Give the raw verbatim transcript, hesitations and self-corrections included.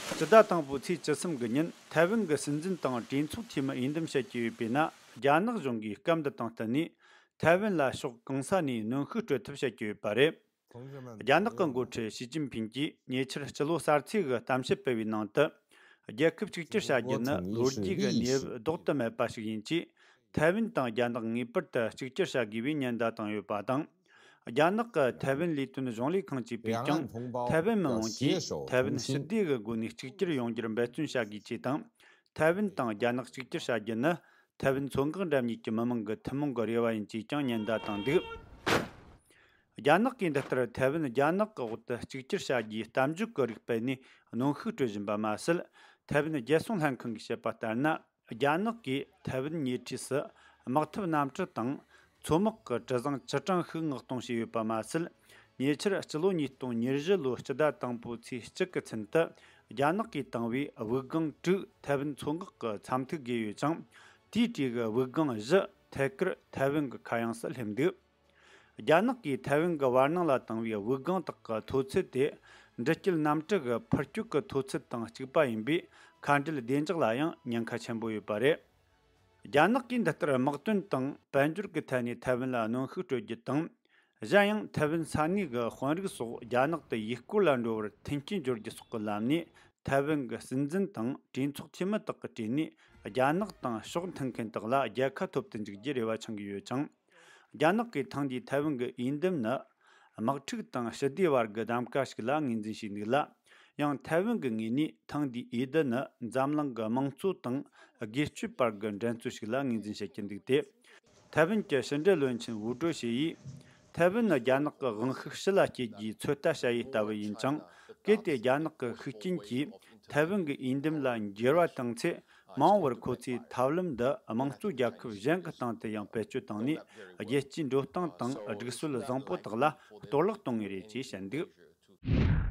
སྤྱི་ཟླ་དང་པོའི་ཚེས་བཅུ་གསུམ་གྱི་ཉིན་ཐའེ་ཝན་གྱི་སྲིད་འཛིན་དང་གྲོས་ཚོགས་འཐུས་མི་འོས་འདེམས་བྱེད་ཀྱི་ཡོད་པས་ན། རྒྱ་ནག་གཞུང་གིས་སྐབས་འདི་དང་བསྟུན་ནས་ཐའེ་ཝན་ལ་ཕྱོགས་གང་ས་ནས་གནོན་ཤུགས་སྤྲོད་ཐབས་བྱེད་ཀྱི་ཡོད་པ་རེད། རྒྱ་ནག་གི་འགོ་ཁྲིད་ཞི་ཅིན་ཕིང་གིས་ཉེ་ཆར་སྤྱི་ལོ་གསར་ཚེས་ཀྱི་གཏམ་བཤད་སྤེལ་བའི་ནང་དུ། རྒྱལ་ཁབ་གཅིག་གྱུར་བྱ་རྒྱུ་ནི་ལོ་རྒྱུས་ཀྱི་གནས་བབ་ལྡོག་ཏུ་མེད་པ་ཞིག་ཡིན་ཅེས། ཐའེ་ཝན་དང་རྒྱ་ནག་ངེས་པར་དུ་གཅིག་གྱུར་བྱ་དགོས་པའི་ཉེན་བརྡ་བཏང་ཡོད་པ་དང་། རྒྱ་ནག་གི་ཐའེ་ཝན་ལས་དོན་གཞུང་ལས་ཁང་གཅིག་པས་ཀྱང་ཐའེ་ཝན་མི་མང་གིས་ཐའེ་ཝན་ཞི་བདེ་གི་སྒོ་ནས་གཅིག་གྱུར་ཡོང་རྒྱུར་འབད་བརྩོན་བྱ་དགོས་ཅེས་དང་། ཐའེ་ཝན་དང་རྒྱ་ནག་གཅིག་གྱུར་བྱ་རྒྱུ་ནི་ཐའེ་ཝན་མཚོ་འགག་འགྲམ་གཉིས་ཀྱི་མི་མང་གི་ཐུན་མོང་གི་རེ་བ་ཡིན་ཅེས་ཀྱང་ཉེན་བརྡ་བཏང་འདུག་རྒྱ་ནག་གིས་འདི་ལྟར་ཐའེ་ཝན་རྒྱ་ནག་གི་འོག་ཏུ་གཅིག་གྱུར་བྱ་རྒྱུའི་གཏམ་བརྗོད་ཀྱི་རིགས་སྤེལ་ནས་གནོན་ཤུགས་སྤྲོད་བཞིན་པ་མ་ཟད། ཐའེ་ཝན་རྒྱལ་སྲུང་ལྷན་ཁང་གིས་བཤད་པ་ལྟར་ན། རྒྱ་ནག་གིས་ཐའེ་ཝན་ཉེ་འཁྲིས་སུ་དམག་འཐབ་གནམ་གྲུ་དང་མཚོ་དམག་གི་གྲུ་གཟིངས་བཅུ་གྲངས་ཤིག་མངགས་གཏོང་བྱས་ཡོད་པ་མ་ཟད། ཉེ་ཆར་སྤྱི་ལོ་ཉིས་སྟོང་ཉེར་བཞི་ལོའི་སྤྱི་ཟླ་དང་པོའི་ཚེས་གཅིག་གི་ཚུན་དུ། རྒྱ་ནག་གིས་བཏང་བའི་དབུགས་ལྒང་དྲུག་ཐའེ་ཝན་མཚོ་འགག་གི་མཚམས་ཐིག་བརྒལ་ཡོད་ཅིང་། དེའི་གྲས་ཀྱི་དབུགས་ལྒང་བཞི་ཐད་ཀར་ཐའེ་ཝན་གྱི་མཁའ་དབྱིངས་སུ་སླེབས་འདུག་རྒྱ་ནག་གིས་ཐའེ་ཝན་གྱི་བར་སྣང་ལ་བཏང་བའི་དབུགས་ལྒང་དག་གི་མཐོ་ཚད་དེ། འདྲི་སྐྱེལ་གནམ་གྲུ་གི་འཕུར་སྐྱོད་ཀྱི་མཐོ་ཚད་དང་གཅིག་པ་ཡིན་པས། མཁའ་འགྲུལ་བདེ་འཇགས་ལ་ཡང་ཉེན་ཁ་ཆེན་པོ་ཡོད་པ་རེད། རྒྱ་ནག་གིས་འདི་ལྟར་དམག་དོན་དང་དཔལ་འབྱོར་གྱི་ཐད་ནས་ཐའེ་ཝན་ལ་གནོན་ཤུགས་སྤྲོད་རྒྱུ་དང་། གཞན་ཡང་ཐའེ་ཝན་ས་གནས་ཀྱི་དཔོན་རིགས་སོགས་རྒྱ་ནག་ཏུ་ཡུལ་སྐོར་ལ་འགྲོ་བར་མཐུན་རྐྱེན་སྦྱོར་རྒྱུ་སོགས་ཀྱི་ལམ་ནས། ཐའེ་ཝན་གྱི་སྲིད་འཛིན་དང་གྲོས་ཚོགས་འཐུས་མི་དག་གི་གྲས་ནས་རྒྱ་ནག་དང་ཕྱོགས་མཐུན་མཁན་དག་ལ་རྒྱལ་ཁ་ཐོབ་ཏུ་འཇུག་རྒྱུའི་རེ་བ་འཆང་གི་ཡོད་ཅིང་། རྒྱ་ནག་གིས་ཐེངས་འདིའི་ཐའེ་ཝན་གྱི་འོས་འདེམས་ནི། དམག་འཁྲུག་དང་ཞི་བདེའི་བར་གྱི་གདམ་ག་ཞིག་ལ་ངོས་འཛིན་བྱས་འདུག་ལ། ཡང་ཐའེ་ཝན་གྱི་ངོས་ནས་ཐེངས་འདིའི་འོས་བསྡུ་ནི་འཛམ་གླིང་གི་དམངས་གཙོ་དང་སྒེར་གཅོད་བར་གྱི་འགྲན་རྩོད་ཞིག་ལ་ངོས་འཛིན་བྱེད་ཀྱི་འདུག་སྟེ། ཐའེ་ཝན་གྱི་ཕྱི་འབྲེལ་བློན་ཆེན་ཝུ་ཀྲོ་ཞི་ཡིས། ཐའེ་ཝན་ནི་རྒྱ་ནག་གི་དབང་ཤུགས་ཕྱི་ལ་སྐྱེལ་རྒྱུའི་ཚོད་ལྟ་བྱ་ཡུལ་ལྟ་བུ་ཡིན་ཅིང་། གལ་ཏེ་རྒྱ་ནག་གི་ཤུགས་རྐྱེན་གྱིས་ཐའེ་ཝན་གྱི་འོས་འདེམས་ལ་འགྱུར་བ་བཏང་ཚེ། མ་འོངས་པར་ཁོ་ཚོས་ཐབས་ལམ་འདི་དམངས་གཙོ་རྒྱལ་ཁབ་གཞན་གྱི་སྟེང་དུ་ཡང་བེད་སྤྱོད་བཏང་ནས། རྒྱལ་སྤྱིའི་འགྲོ་སྟངས་དང་སྒྲིག་སྲོལ་བཟང་པོ་དག་ལ་གཏོར་བརླག་གཏོང་ངེས་རེད་ཅེས་བཤད་འདུག